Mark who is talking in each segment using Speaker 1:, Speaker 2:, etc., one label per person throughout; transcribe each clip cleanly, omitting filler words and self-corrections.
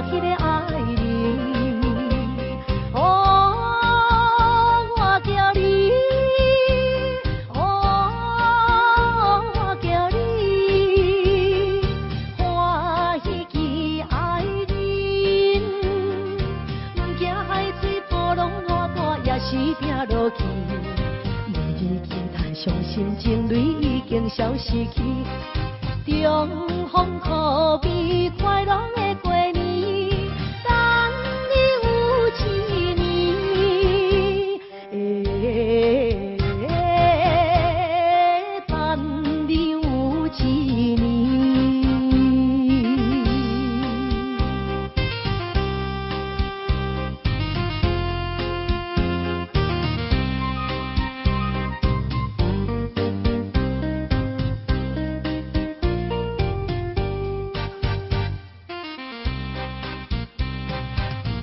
Speaker 1: 我彼個愛人。哦，我叫你，哦，我叫你，歡喜記愛人，毋驚海水波浪偌大，也是拼落去。每日期待傷心情淚已經消失去，重逢可比快樂的過年，等你有一年，等你有一年。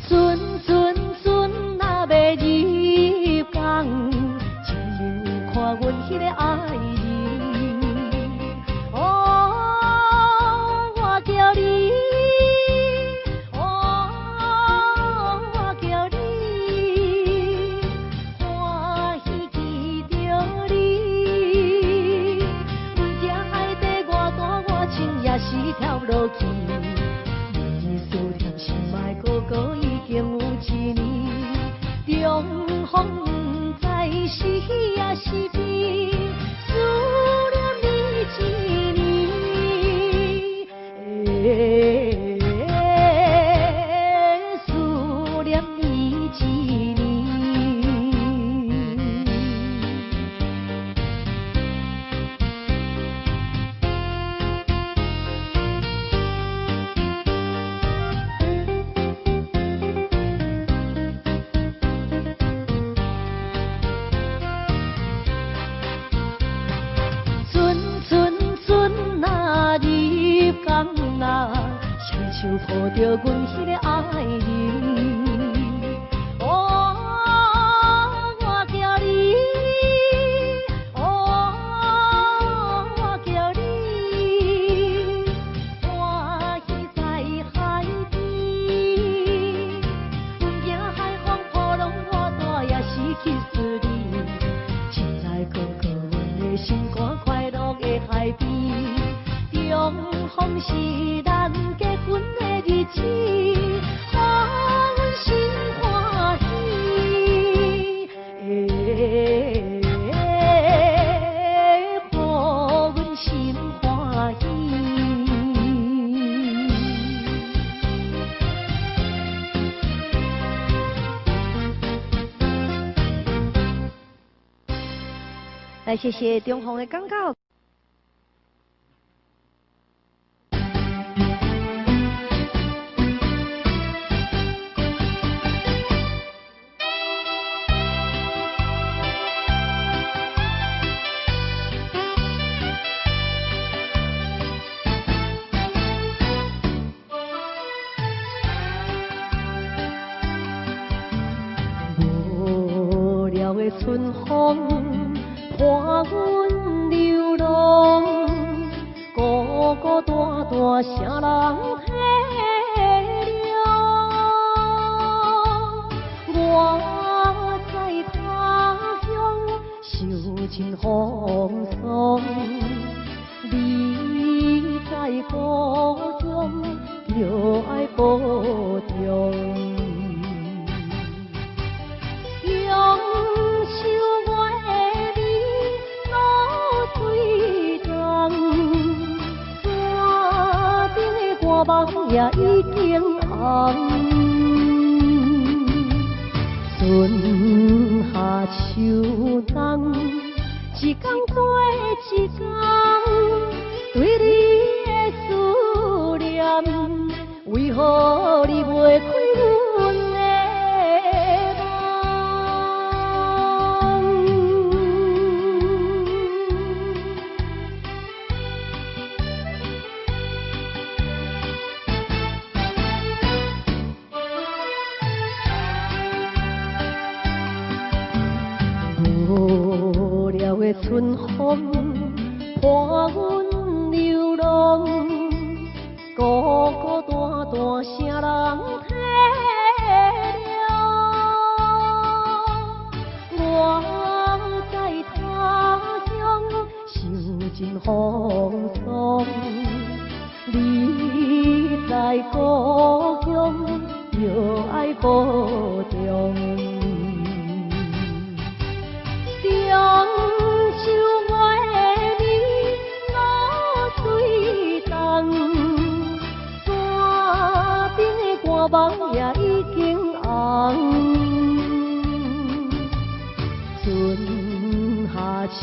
Speaker 1: 船船船仔欲入港，前面有看阮彼个愛人。哦，我叫你，哦，我叫你，歡喜記著你，毋驚海底偌大偌深，也是跳落去。每日思念心愛哥哥已經有一年，重逢毋知是喜抑是悲，思念你一年，思念你一年。船船船仔入港啊，雙手抱著阮彼个愛人。哦，我叫你，哦，我叫你，歡喜在海邊，毋驚海風波浪偌大，也是去思你。親愛哥哥，阮的心肝快樂的海邊，重逢是咱結婚的日子，予阮心歡喜，予阮心歡喜。
Speaker 2: 來，謝謝中鳳的廣告。
Speaker 1: 無聊的春風伴阮流浪，孤孤單單誰人體諒？我在他鄉受盡風霜，你在故鄉著愛保重。中秋月暝露水重，山頂的歌夢也已經紅。春夏秋冬，一工過一工，對你的思念，為何你袂開阮的夢？無聊的春風伴阮流浪，孤孤單單，啥人體諒？我在他鄉受盡風霜，你在故鄉著愛保重。中秋月暝露水重，山頂的寒網也已經紅。春夏秋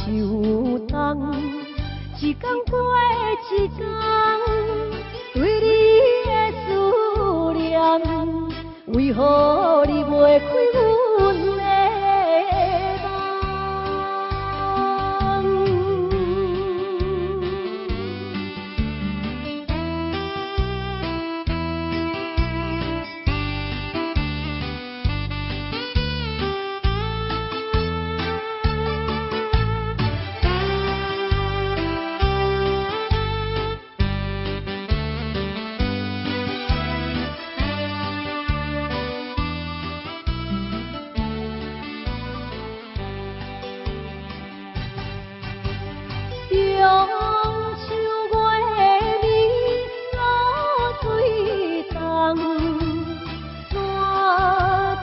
Speaker 1: 冬，一工過一工，對你的思念，為何你袂開阮的夢？中秋月暝露水重，山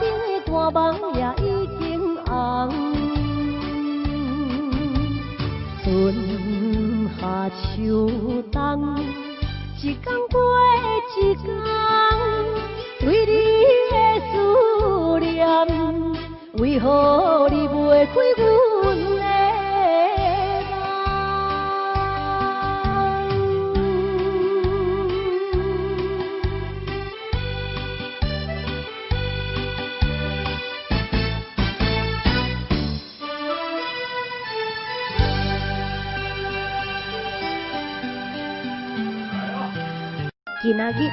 Speaker 1: 頂的寒網也已經紅。春夏秋冬，一工過一工，對你的思念，為何你袂開阮的夢？
Speaker 2: 今仔日，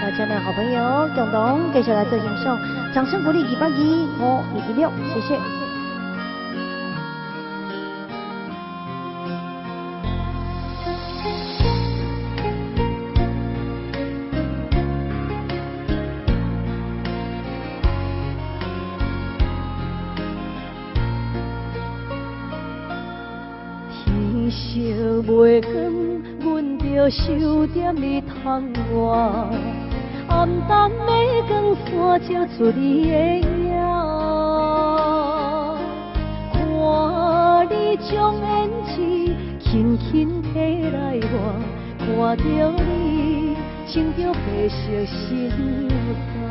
Speaker 2: 大家的好朋友共同繼續來做欣賞，掌聲鼓勵2825216，謝謝。
Speaker 1: 天色袂光，阮就守踮你窗外，暗淡的光线照出你的影，看你將胭脂輕輕提來抹，看著你穿著白色新娘衫，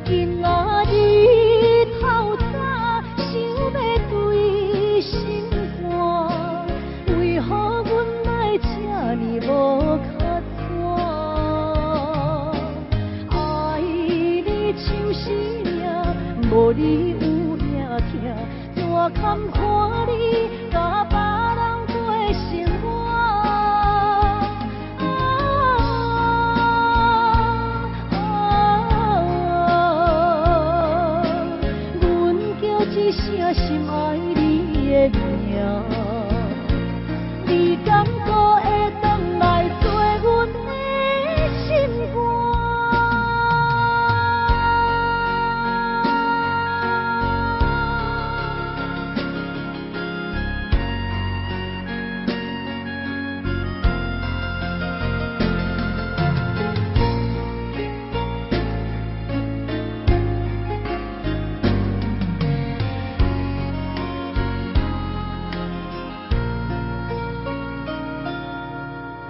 Speaker 1: 今仔日透早想欲對心肝，為何阮愛這呢無較怎？愛你像生命，無你有影疼，怎堪看你佮別人過生活？阮叫一聲深愛你的名，你敢閣會轉來做阮的心肝？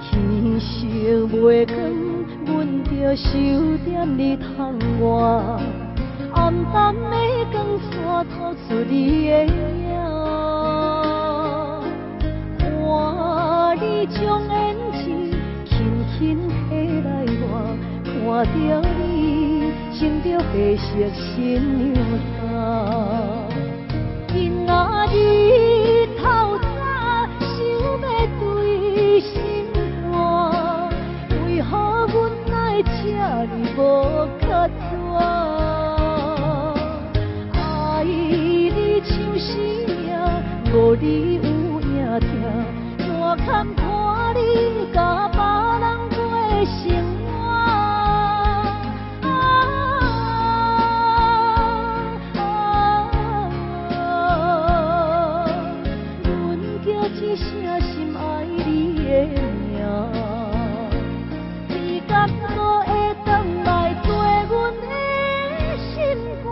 Speaker 1: 天色袂光，阮就守踮你窗外，暗淡的光线透出你的影，看你將胭脂輕輕提來抹，看著你穿著白色新娘衫，今仔日透早想欲對心肝，為何阮愛這呢無較怎？愛你像生命，無你有影疼，怎堪看你佮別人過生活？聲深愛你的名，你敢閣會轉來做阮的心肝？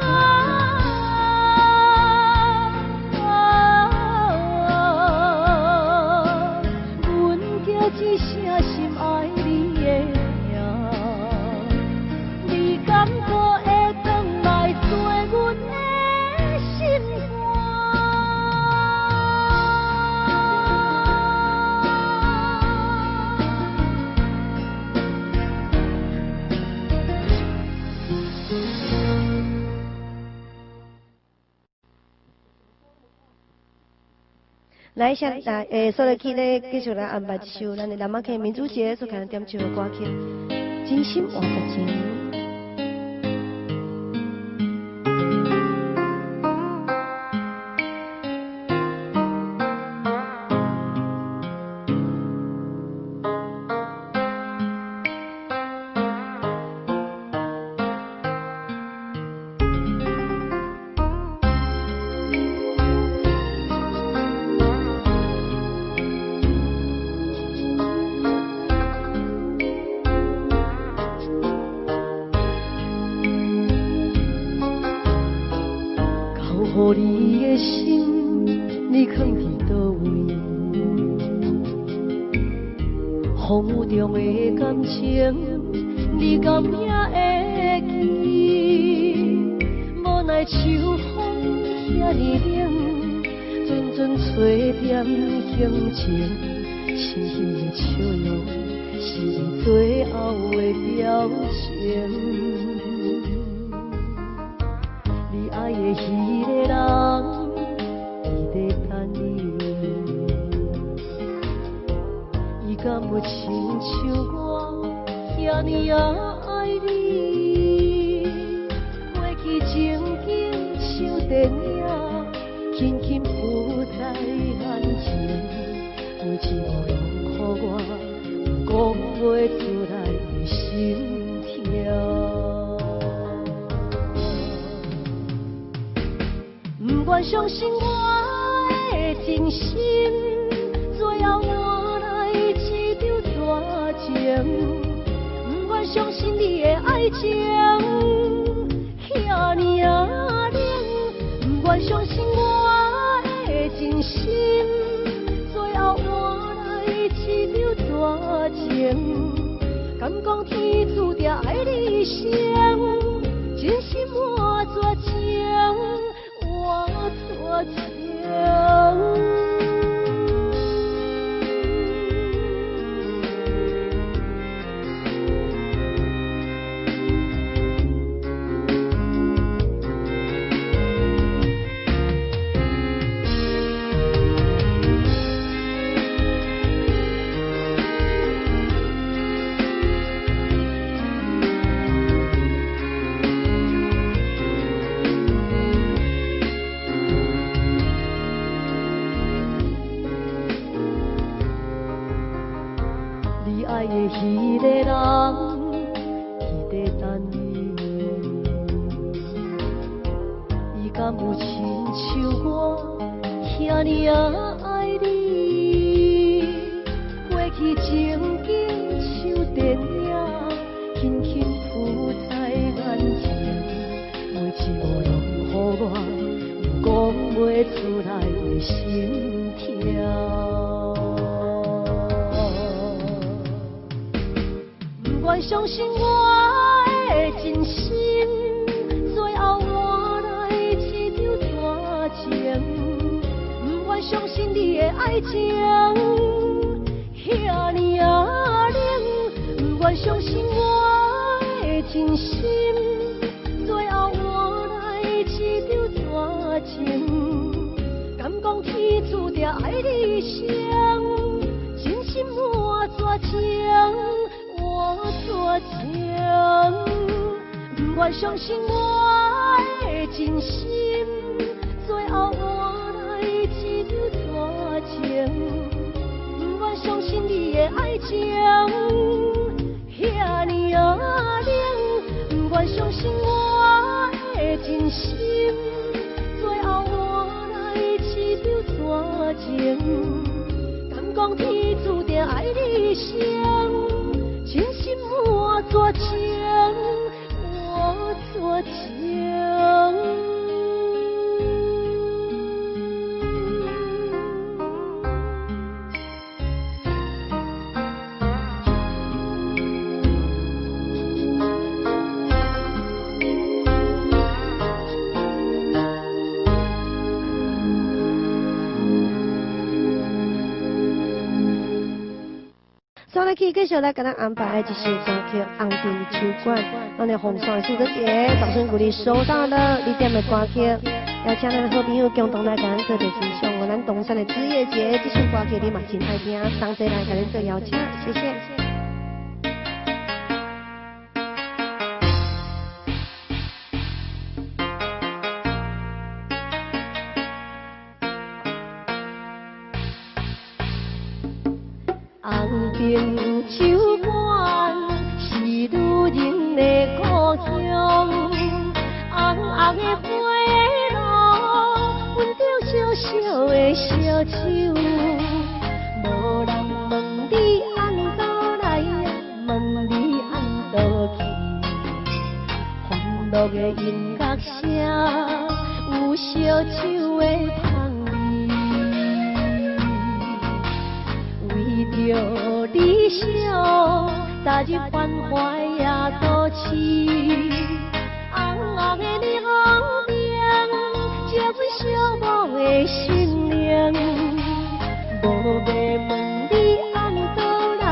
Speaker 1: 啊，阮叫一聲深愛你的名，你敢閣會轉來做阮的心肝？
Speaker 2: 來，先來，所以去咧繼續來安排一首咱的南馬溪民主節所開點唱的歌曲《真心換絕情》。
Speaker 1: 交予你的心，你藏佇佗位？風雨中的感情，你敢也會記？無奈秋風遐爾冷，陣陣吹點閒情，深深的笑容是你最後的表情。你愛的彼個人，伊在等你，伊敢有親像我遐爾仔愛你？過去情景像電影，輕輕浮在眼前，每一幕攏予我有講袂出來的心痛。不願相信我的真心，最後換來一場絕情。不願相信你的愛情遐爾仔冷，不願相信我的真心，最後換來一場絕情。敢講天注定愛你一生，真心換絕情，換絕情。你愛的彼個人，伊在等你，伊敢有親像我遐爾仔愛你？過去情景像電影，輕輕浮在眼前，每一幕攏予我有講袂出來的心痛。不願相信我的真心，最後換來一場絕情。不願相信你的愛情遐爾仔冷，不願相信我的真心，最後換來一場絕情。敢講天注定愛你一生，真心換絕情，換絕情。不願相信我的真心，最後換來一場絕情。不願相情遐爾啊冷，毋願相信我的真心，最後換來一場絕情。敢講天注定愛你生，真心換絕情，換絕情。
Speaker 2: 再去繼續來共咱安排的一首歌曲《紅燈酒館》，咱的紅山蘇哥姐，掌聲鼓勵收到了你點的歌曲，邀請咱的好朋友共同來共咱做者欣賞。咱東山的枝葉節，這首歌曲你嘛真愛聽，同齊來共恁做邀請，謝謝。
Speaker 1: 紅燈酒館是女人的故鄉，紅紅的花露，闻著小小的燒酒，無人問你按倒來，問你按倒去，歡樂的音樂聲，有燒酒的香味。為著理想，踏入繁華的都市，紅紅的霓虹燈，照阮寂寞的心靈。無欲問你按倒來，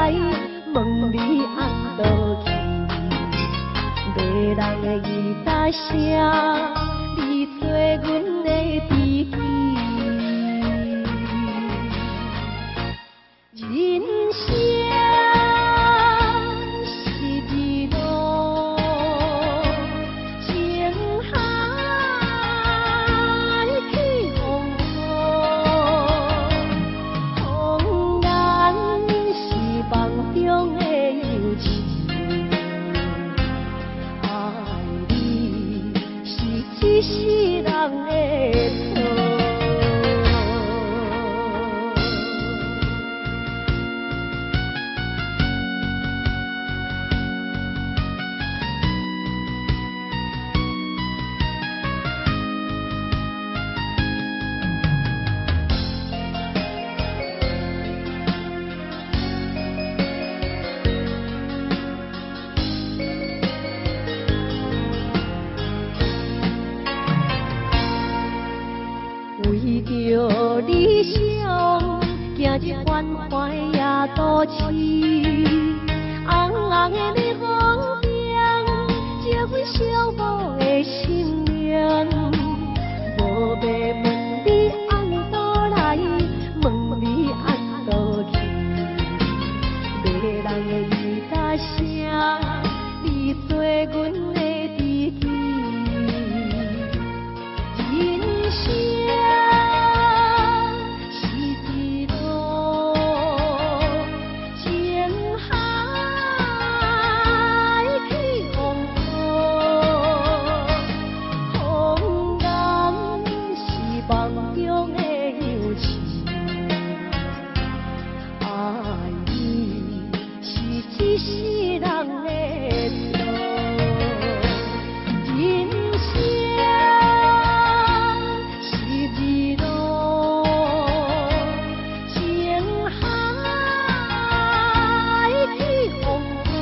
Speaker 1: 問你按倒去，迷人的吉他聲，你做阮的知己。人生是一路情海起風波，紅顏是夢中的遊戲，愛你是一世人的錯。為著理想，行入繁華的都市，紅紅的霓虹燈，照阮寂寞的心靈。無欲問你按倒來，問你按倒去，迷人的吉他聲，你做阮的知己。人生是一路情海起風波，紅顏是夢中的遊戲，愛你是一世人的錯。人生是一路情海起風波，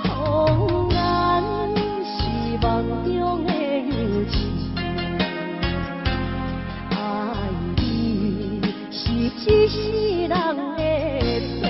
Speaker 1: 紅顏是夢中的遊戲，愛你是一世人的錯。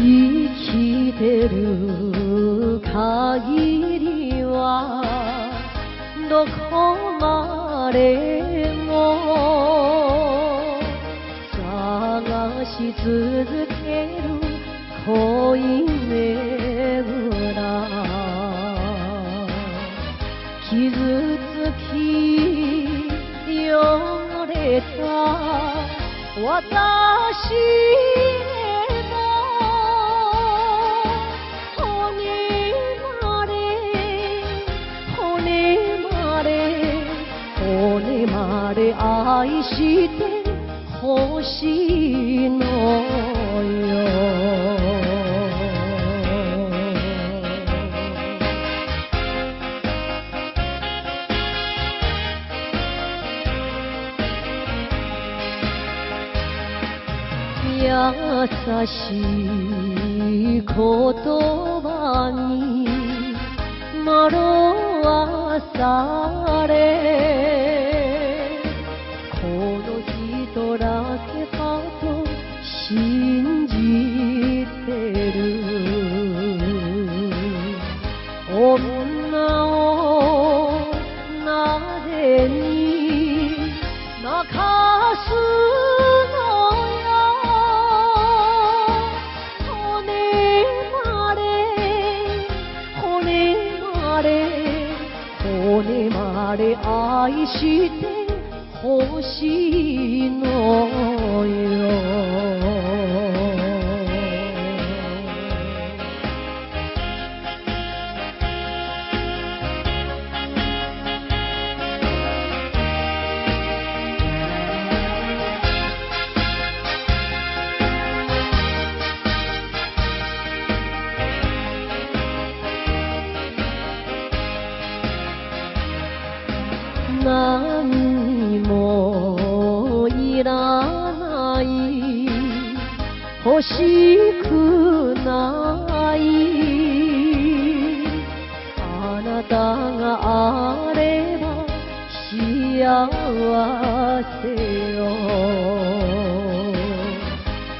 Speaker 1: 生きてる限りはどこまでも探し続ける恋ねぐら傷つき汚れた私でも骨まで骨まで骨まで愛してほしいのよ。優しい言葉に惑わされ、この人だけかと信じてる女をなぜに泣かすのよ。骨まで骨まで骨まで愛してほしいのよ。何もいらない、欲しくない、あなたがあれば幸せよ。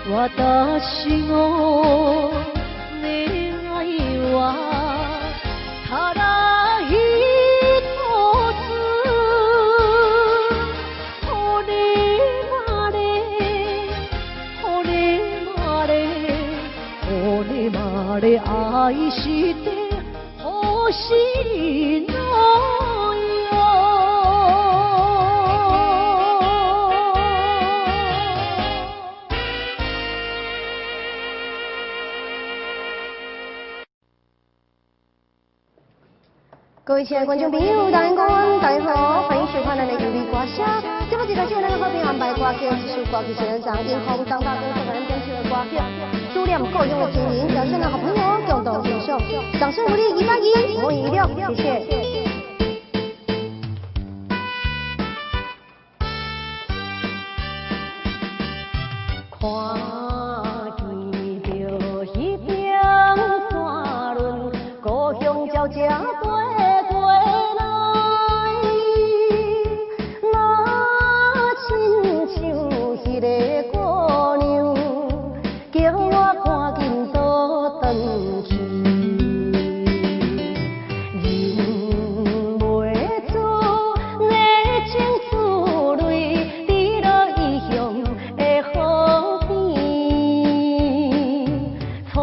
Speaker 1: 私の願いはただ一つ、骨まで骨まで骨まで愛してほしいのよ。
Speaker 2: 各位亲爱的观众朋友，大家好，大家好，欢迎收看咱的优美歌声。这部一开始，咱好朋友安排歌曲，这首歌曲是咱张英宏张大哥所给咱点唱的歌曲，思念故乡的情人，邀请咱好朋友共同欣赏，掌声鼓励210，516，谢谢。
Speaker 1: 看见著彼边山崙，故乡鸟只飞过来，若亲像彼个姑娘，叫我赶紧倒转去。忍袂住的情思泪，滴落异乡的河边，初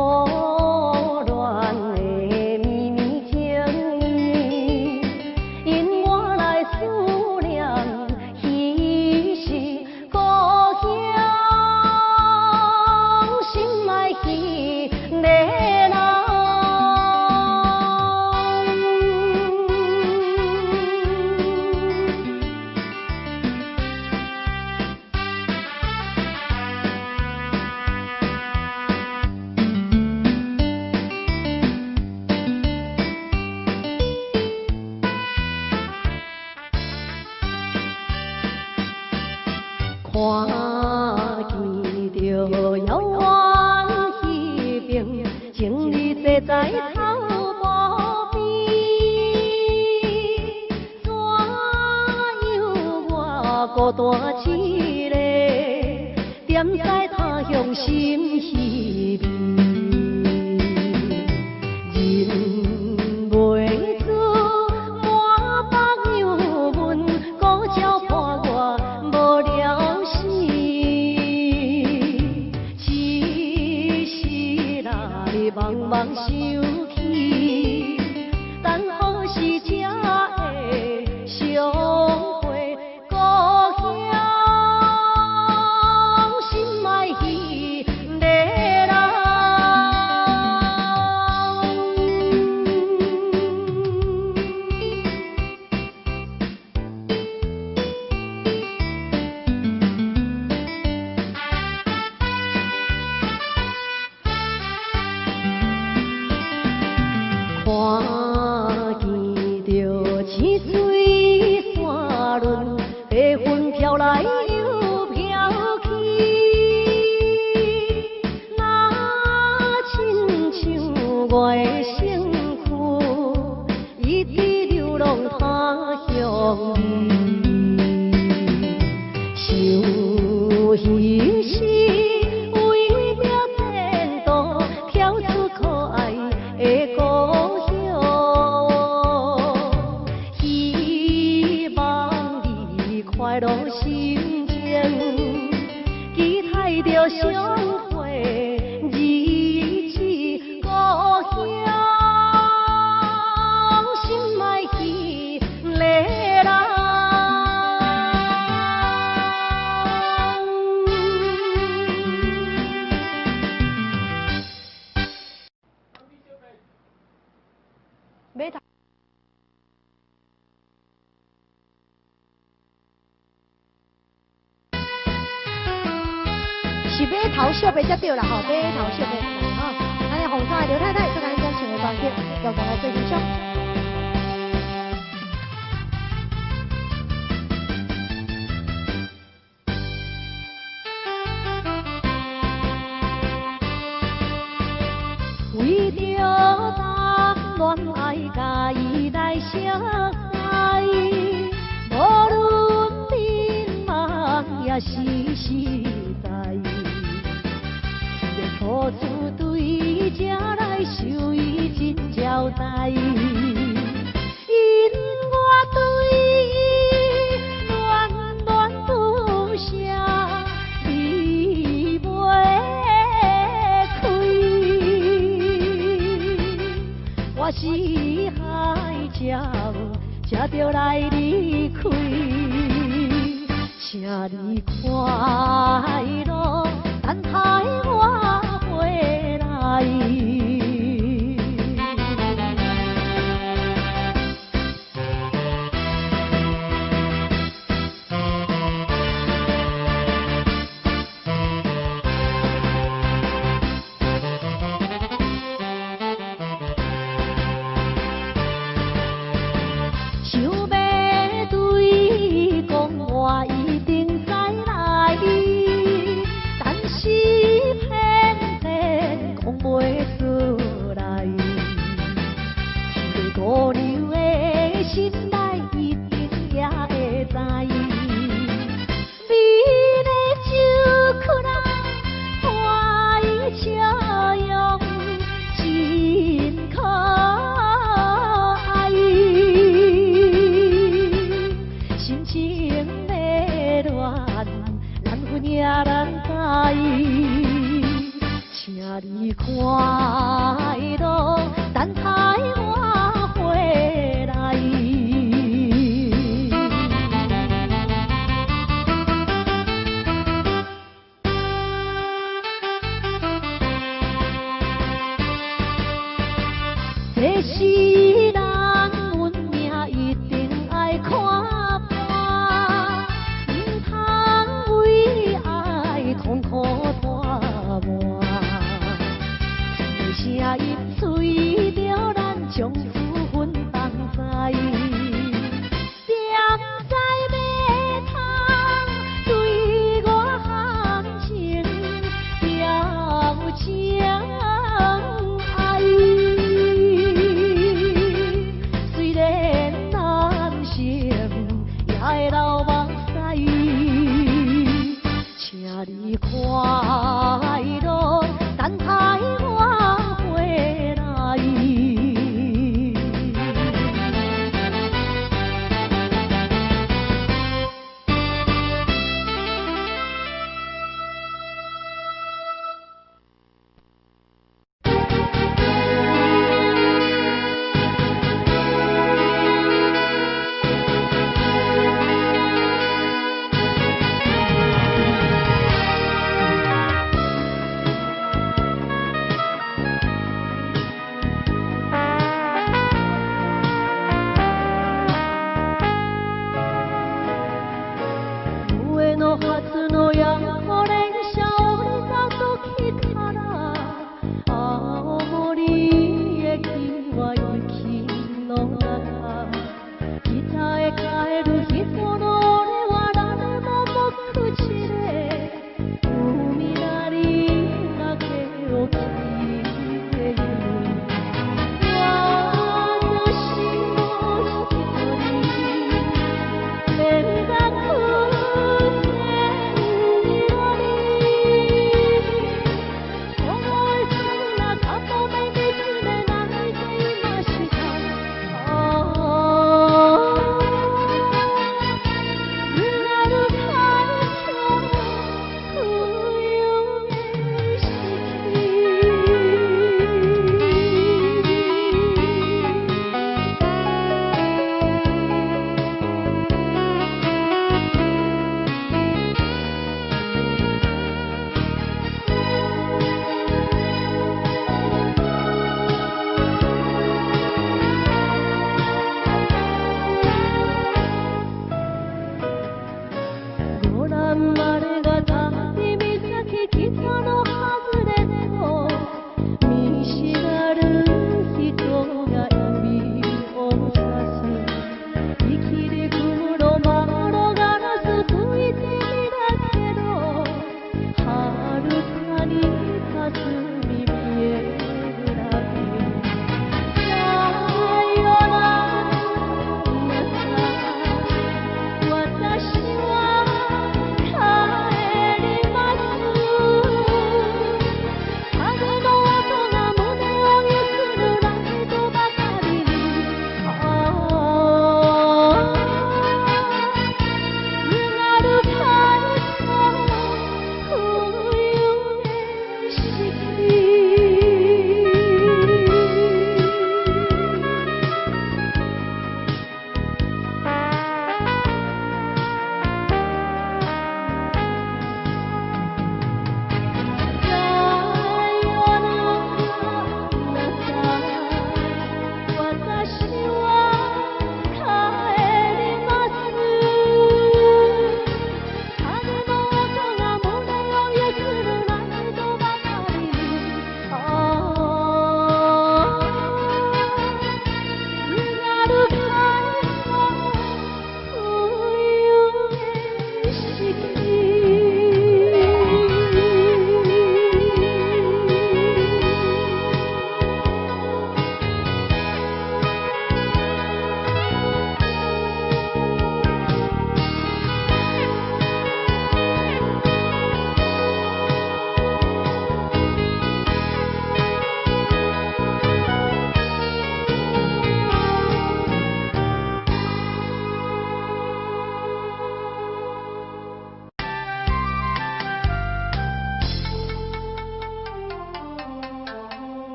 Speaker 1: 恋的绵绵情意，引我来思念彼时故乡心爱彼个人。看见著遥远彼边，情侣坐在头路边，怎样我孤单一个，踮在他乡心稀微。有彼時為著前途，跳出可愛的故鄉，希望你快樂心情，期待著相會日子故鄉，心愛彼个人。
Speaker 2: 碼頭是碼頭小白才對啦吼，碼頭小白吼，咱的紅山的劉太太做咱點唱的歌曲，共同來做欣賞。
Speaker 1: 為著談戀愛，佮伊來相愛，無論眠夢抑是實在，彼個初次對這來受伊真招待，因我對伊戀戀不捨，離袂開。我四海才才著來離開，請你快樂，等待我回來。想欲對伊講，我一定再來，但是偏偏講袂出來。這个姑娘的心內一定也會知，美麗酒曲仔，歡喜笑容，真可愛。心情欲亂，難分也難開，請你快樂，等待我回來。這世人運命一定愛看破，毋通為愛苦苦拖磨。這聲音隨著咱將此分同在，點知欲通對我含情表情愛？雖然難成，也會流目屎。請你快樂，等待我回來。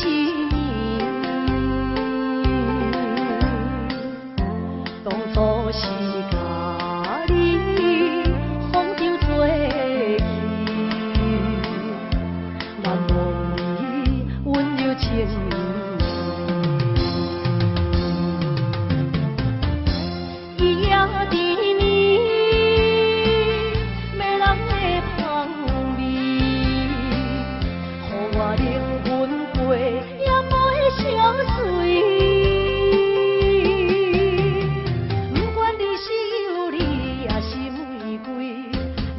Speaker 1: 一暝。當初是共你風中做去，難忘你溫柔情意。伊也甜蜜，迷人的香味，予我靈魂飛也飛相隨。不管你是尤利抑是玫瑰，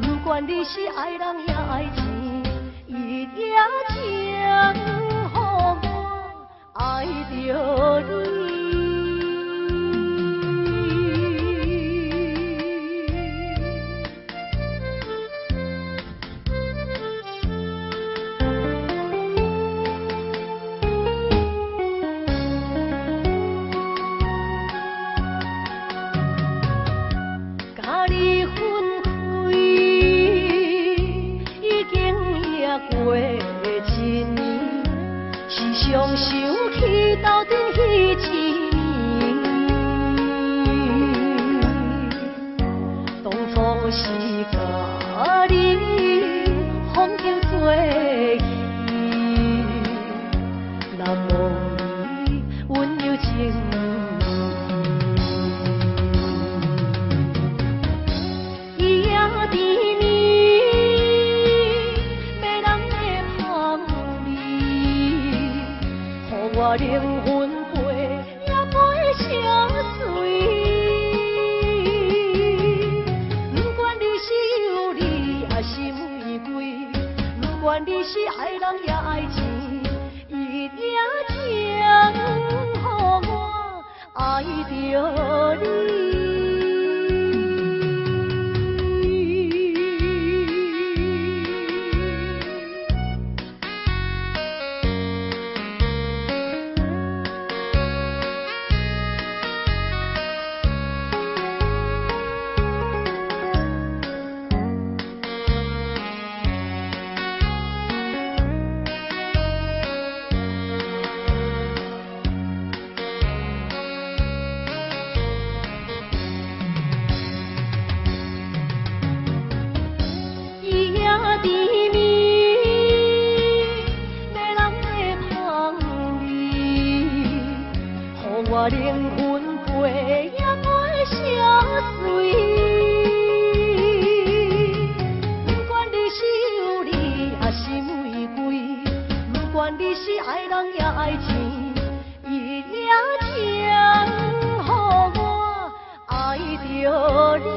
Speaker 1: 不管你是愛人抑愛錢，一夜情予我愛著你。佮你分開已經也過一年，時常想起鬥陣彼一暝。當初是共你風中做去，難忘你溫柔情意。伊也甜蜜，迷人的香味，予我靈魂飛也飛相隨。不管你是尤利抑是玫瑰，不管你是愛人抑愛錢，一夜情予我愛著你。伊也甜蜜，迷人的香味，予我靈魂飛也飛相隨。不管你是尤利抑是玫瑰，不管你是愛人抑愛錢，一夜情予我愛著你。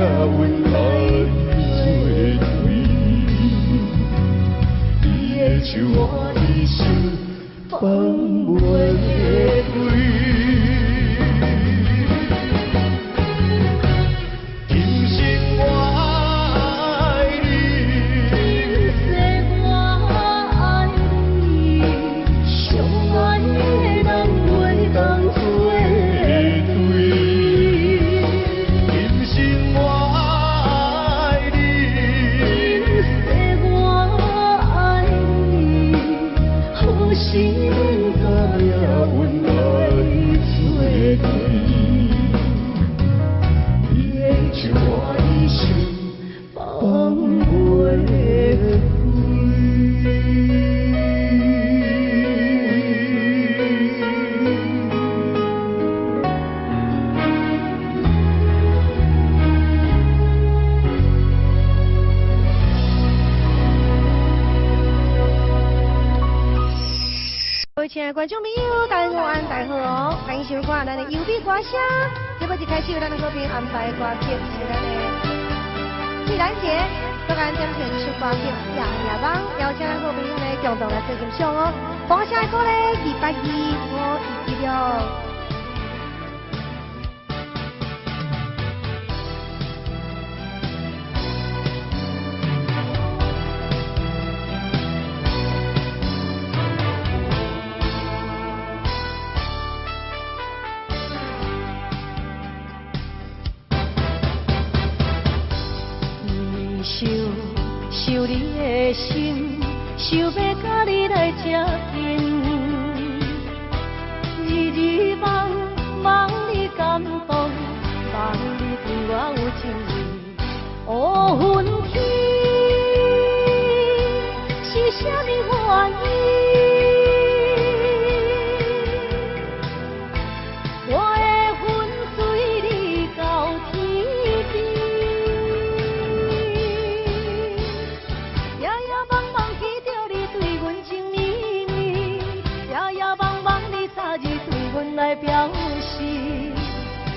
Speaker 3: 命運來做對。你的手我一生放袂開。今生我愛你，
Speaker 1: 今世我愛你，相愛的人袂當做對。
Speaker 3: 今生我愛你，
Speaker 1: 今世我愛你，好心
Speaker 3: 佮命運來做對。你的手我一生
Speaker 1: 放袂開。各位親愛的觀眾朋友，大家午安，大家好哦，歡迎收看咱的優美歌聲。這擺一開始有咱的好朋友安排的歌曲，是咱的葉蘭姐，閣咱點唱這首歌曲《夜夜夢》，邀請咱好朋友呢共同來做欣賞哦。放下歌咧，220，我會記了。想想你的心，想欲佮你來接近，日日夢夢你感動，夢你對我有情意。哦，分天是啥物原因？我會跟隨你到天邊，夜夜夢夢記著你對阮情綿綿，夜夜夢夢你早日對阮來表示。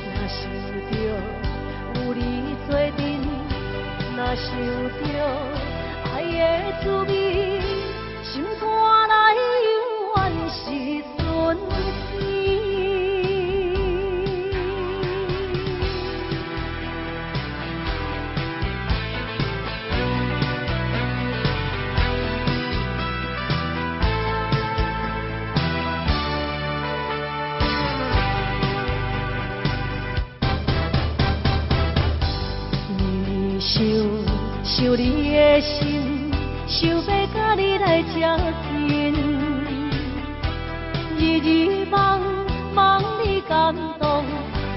Speaker 1: 若想著有你做陣，若想著愛的滋味，心肝內猶原是春天。暝暝想想你的心，想欲佮你來接近，日日夢夢你感動，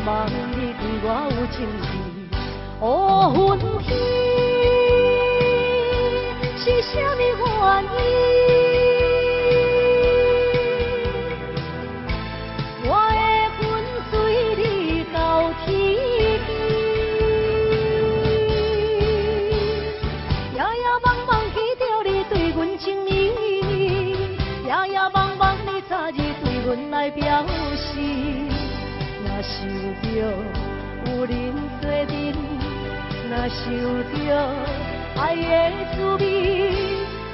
Speaker 1: 夢你對我有情意。哦，分天是啥物原因？我會跟隨你到天邊，夜夜夢夢記著你對阮情綿綿，夜夜夢夢你早日對阮來表示。若想著有恁做陣，若想著愛的滋味，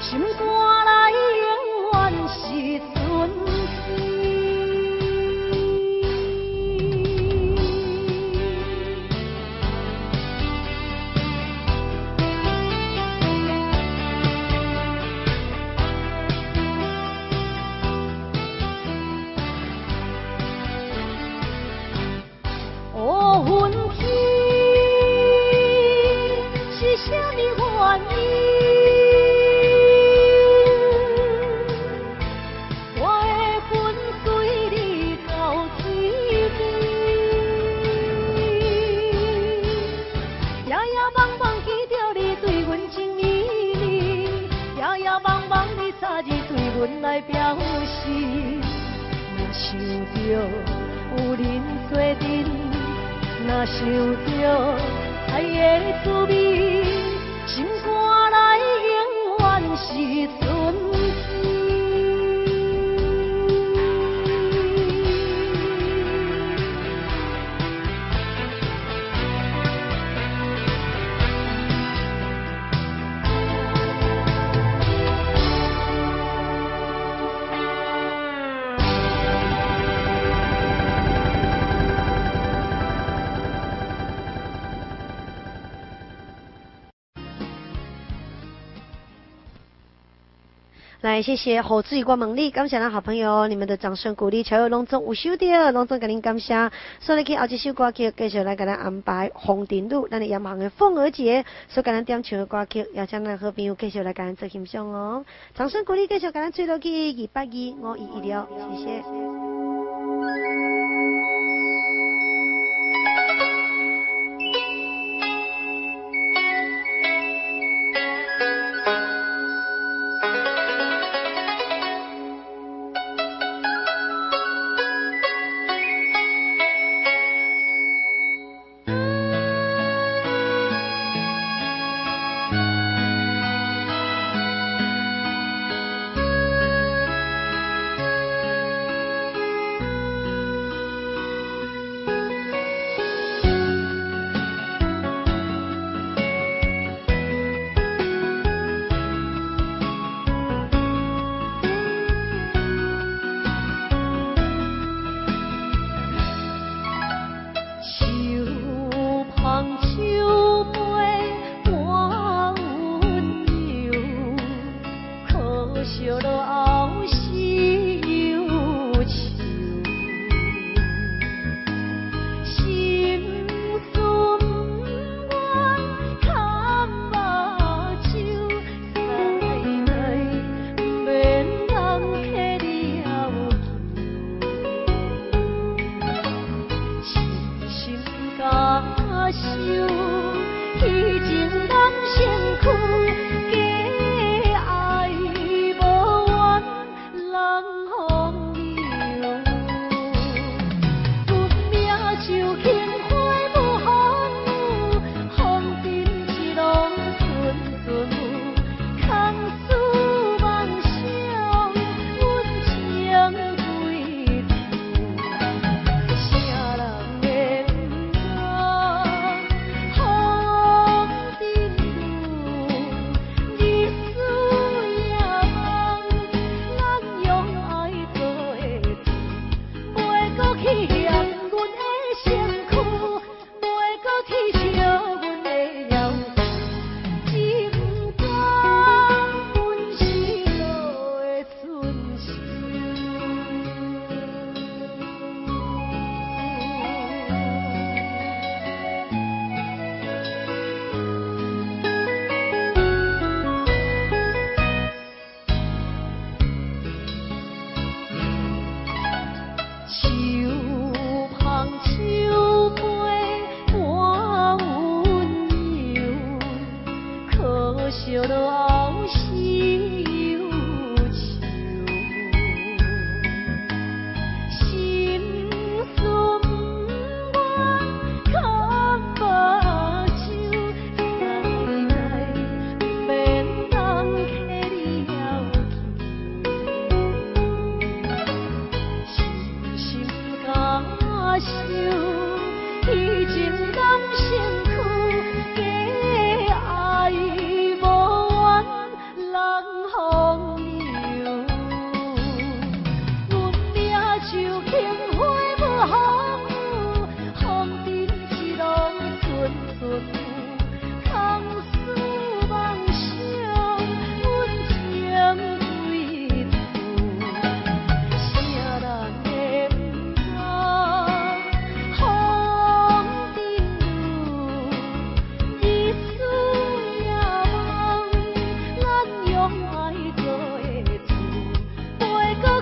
Speaker 1: 心肝內永遠是春天。哦，分天是啥物原因？我會跟隨你到天邊，夜夜夢夢記著你對阮情綿綿，夜夜夢夢你早日對阮來表示。若想著有恁做陣，若想著愛的滋味，心肝內永遠是春天。
Speaker 2: 來，謝謝雨水，我問你，感謝咱好朋友你們的掌聲鼓勵，喬友攏總有收著，攏總共恁感謝。所以去後一首歌曲，繼續來共咱安排風塵女，咱的嚴行的鳳娥姐所共咱點唱的歌曲，邀請咱好朋友繼續來共咱做欣賞哦。掌聲鼓勵，繼續共咱吹落去，2825116，謝謝。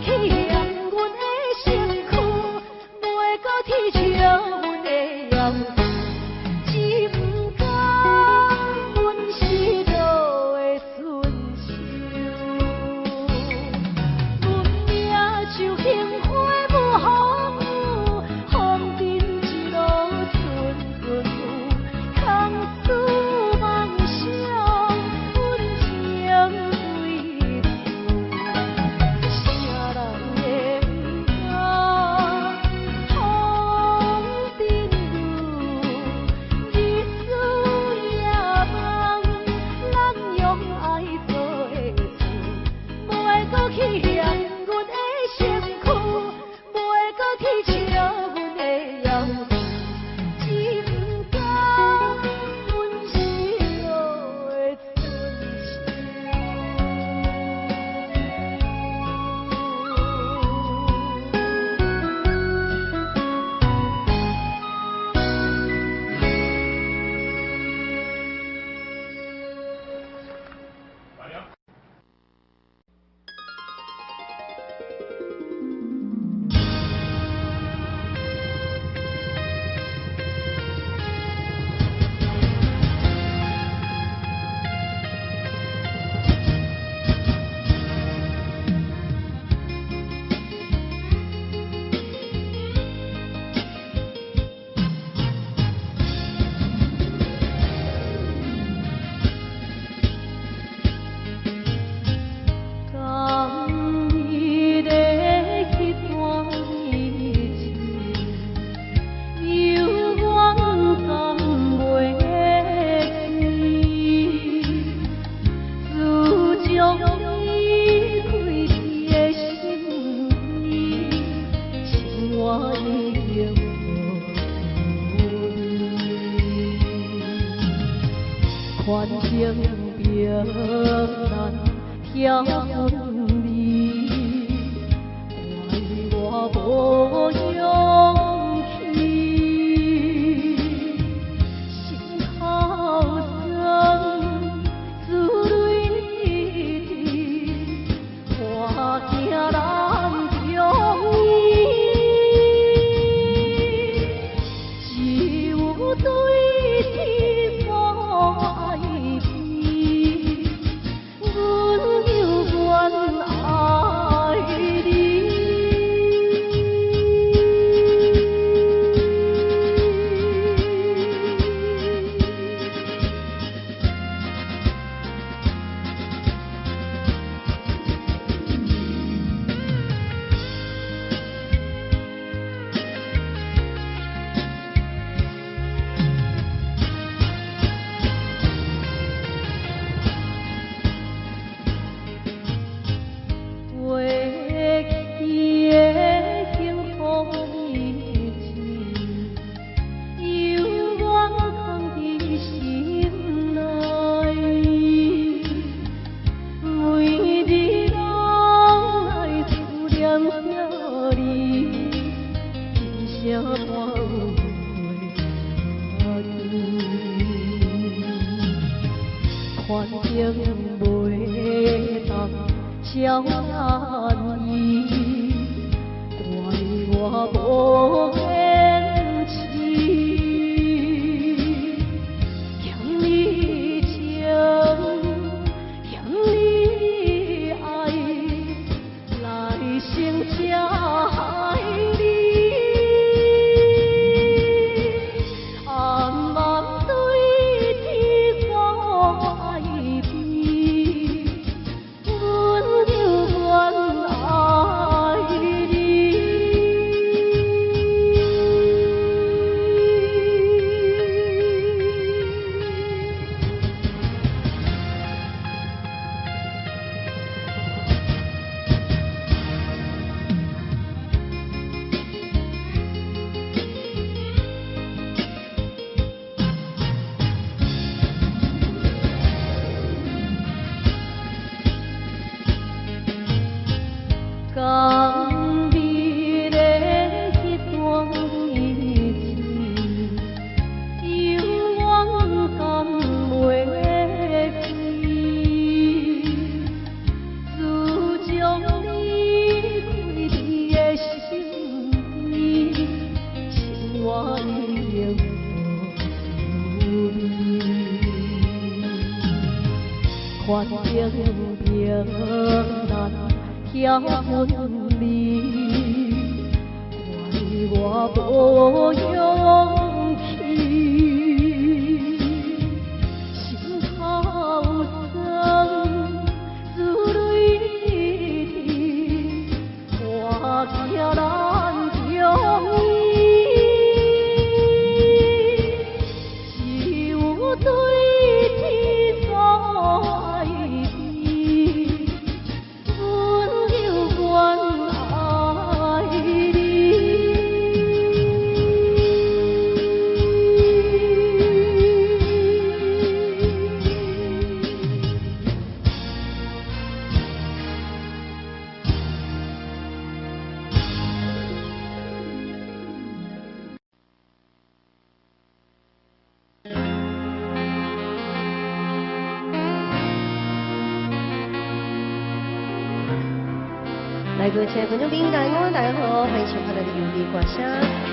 Speaker 1: 去嫌阮的身躯，袂阁我已經無滋味，環境變難聽韻味，怪我無勇氣，心頭酸，思淚滴，我驚難中醫，只有對天所愛悲，阮猶原愛你。過去的幸福日子，猶原藏佇心內。每日攏愛思念著你，今生半有袂記。環境袂當超咱伊，怪我無堅持，欠你情，欠你愛，來生才愛你。暗暗對天所愛悲，阮猶原愛你。甘美的彼段日子，猶原甘袂記。自從離開你的身邊，生活已經無滋味。環境變難聽韻味，怪我無勇氣，心頭酸，思淚滴，我驚難中醫，只有對天所愛悲，阮猶原愛你。
Speaker 2: 來，各位親愛的觀眾朋友，大家好，大家好，歡迎收看咱的優美歌聲。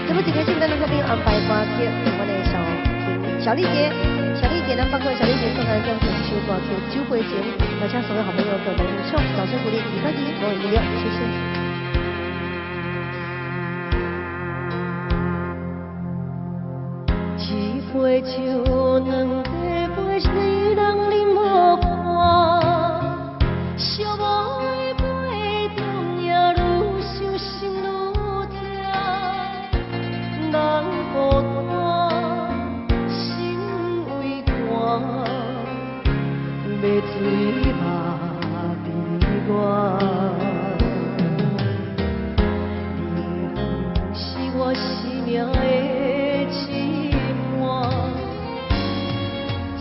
Speaker 2: 這不一開始咱的好朋友安排歌曲，我的小婷、小麗姐、小麗姐，咱包括小麗姐送來這首歌曲《酒杯情》，邀請所有好朋友共同欣賞，掌聲鼓勵，禮拜二5月26，謝謝。
Speaker 1: 一杯酒，兩杯，世人啉無半，寂寞的杯中也愈想心愈痛，人孤單，心畏寒，欲醉嘛悲願。你我生命的一半。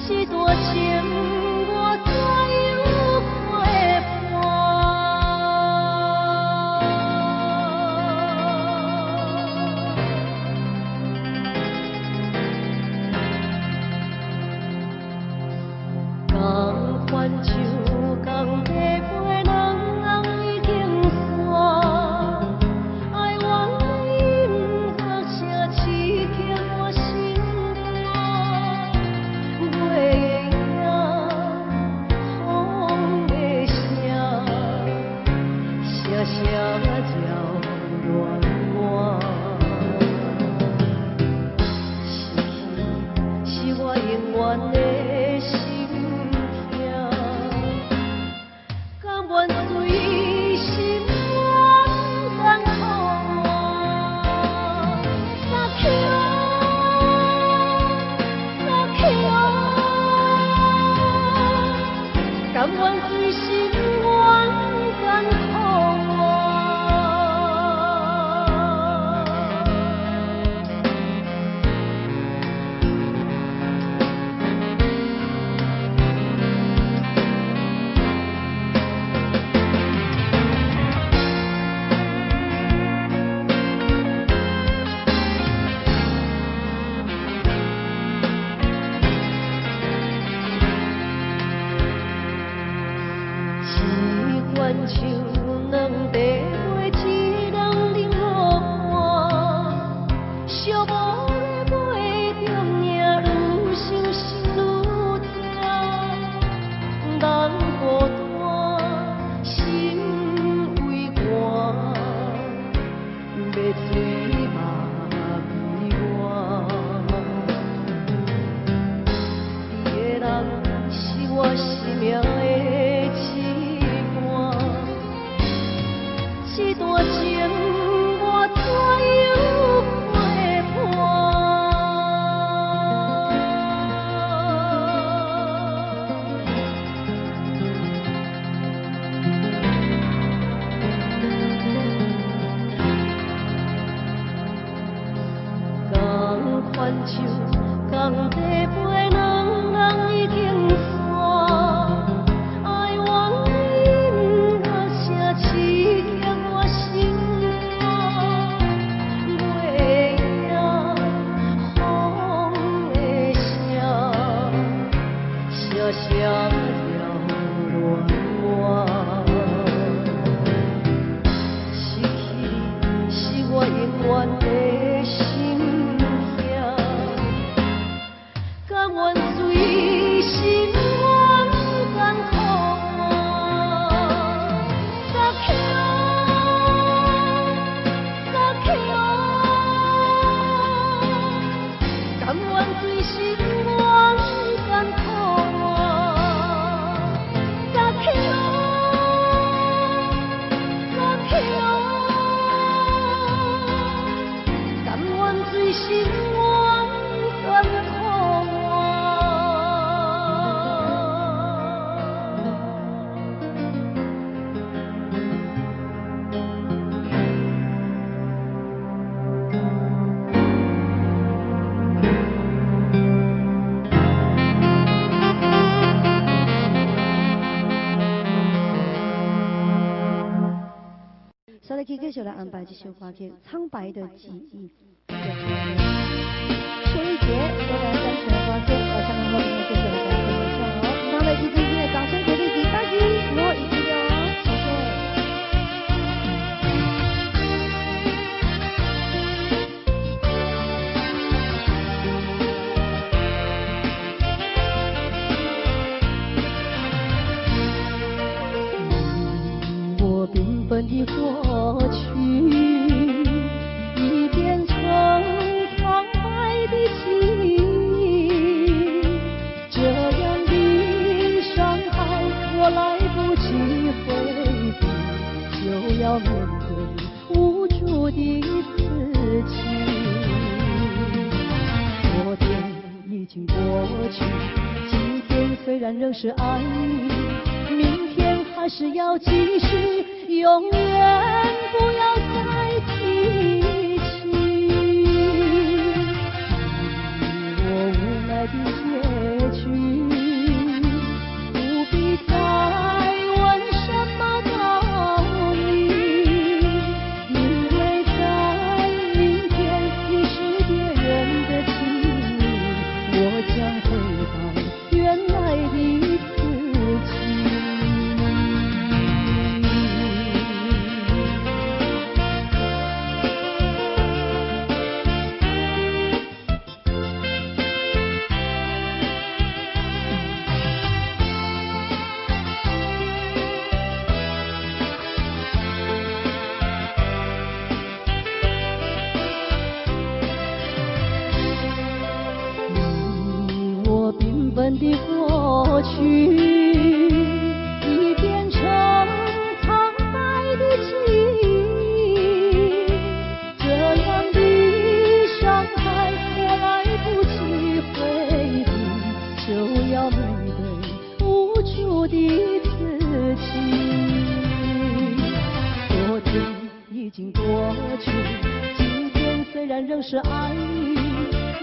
Speaker 1: 这段情我怎样陪伴？同款树，同地飞，两人已经散。爱怨音乐声刺激我心肝，月的影，风的声，声声扰乱我。失去是我永远的心痛，甘愿随心愿艰苦活。撒娇，撒娇，甘愿随心愿艰苦活。一管树，两地飞，一人冷落寒。寂寞的袂中影，愈想心愈痛。人孤单，心畏寒，欲醉嘛悲怨。你的人是我生命的一半，这段情我怎样陪伴？同款树，同地飞，两人已经散。爱怨音乐声刺激我心肝，月的影，风的声，声声扰乱我。失去你是我永远的心痛，甘愿随心愿艰苦活。撒娇，撒娇，甘愿随心愿艰苦活。撒娇，撒娇，甘愿随心愿艰苦活。
Speaker 2: 所以，继续来安排这首歌曲《苍白的记忆》。邱一杰所来献唱的歌曲，我相信好朋友继续来跟咱分享哦。咱来听今天的掌声鼓励，给大家，我一起哦，谢谢。
Speaker 1: 你我缤纷的过去，已变成苍白的记忆。这样的伤害，我来不及回避，就要面对无助的自己。昨天已经过去，今天虽然仍是爱你，明天还是要继续，永远不要再提起。們的過去已變成蒼白的記憶，這樣的傷害我來不及回避，就要面對無助的自己。昨天已經過去，今天雖然仍是愛你，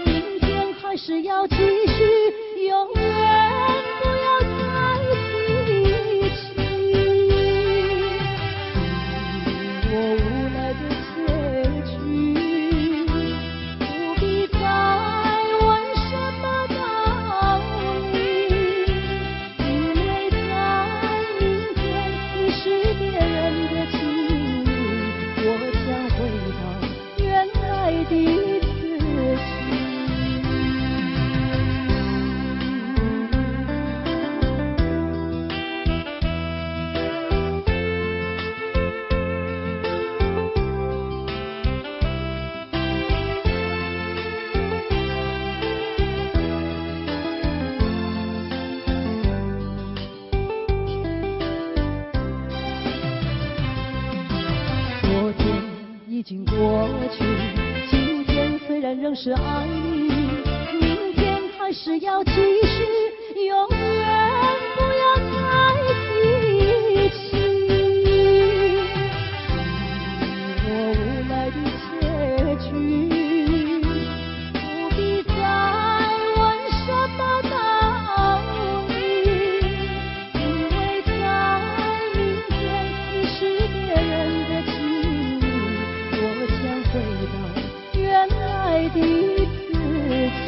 Speaker 1: 明天還是要繼續，永遠不要再提起。你我無奈的結局，不必再問什麼道理，因為在明天你是別人的情侶，我將回到原來的自己。昨天已經過去，今天雖然仍是愛你，明天還是要繼續，永遠不要再提起。你我無奈的結局，不必再問什麼道理，因為在明天你是別人的情侶，我將回到原來的自己。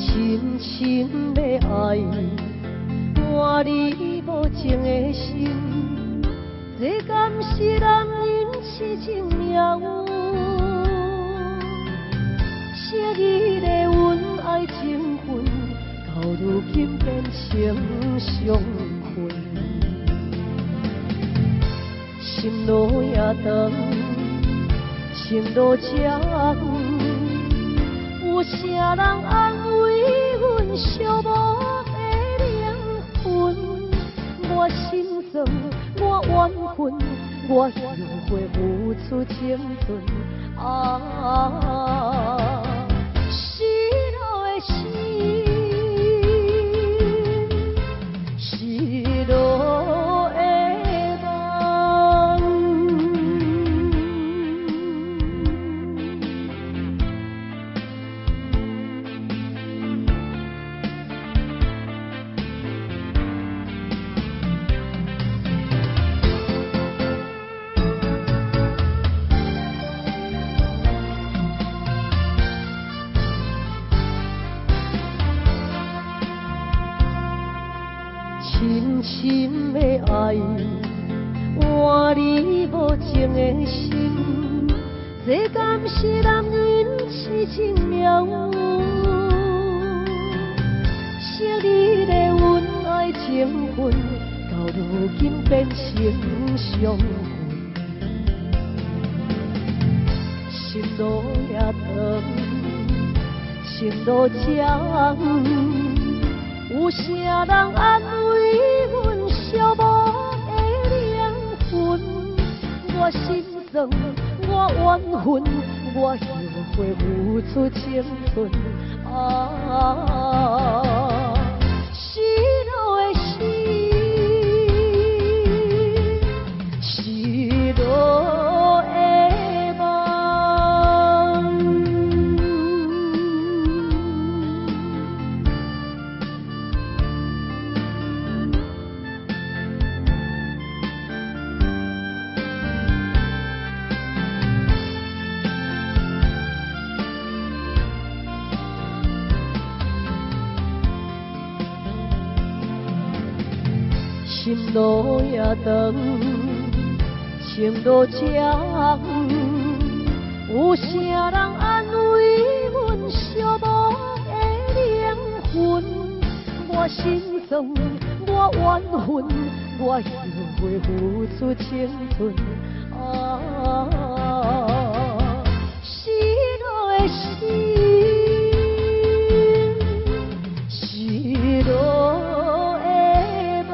Speaker 1: 深深的愛，換你無情的心，這敢是男人痴情命運？昔日的恩愛情分，到如今變成傷痕。心路也長，情路這遠，有啥人安慰阮寂寞的靈魂？我心酸，我怨恨，我後悔付出青春。啊，失落的心，失落的夢。深深的愛，換你無情的心，這敢是男人痴情命運？昔日的恩愛情分，到如今變成傷痕。心路也長，情路這遠，有啥人安慰阮寂寞的靈魂？我心酸，我怨恨，我後悔付出青春。啊，失落的心，失落的夢。心路也長，情路長，有啥人安慰阮寂寞的靈魂？我心酸，我怨恨，我後悔付出青春。啊，失落的心，失落的夢。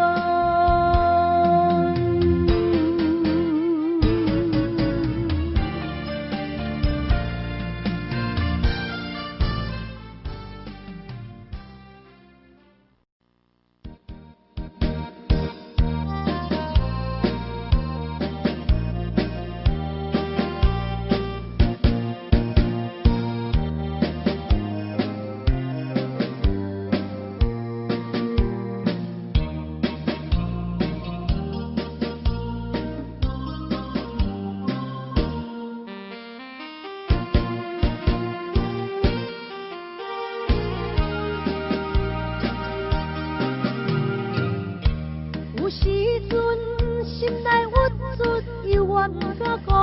Speaker 1: 有時陣心內鬱卒，猶原不敢講。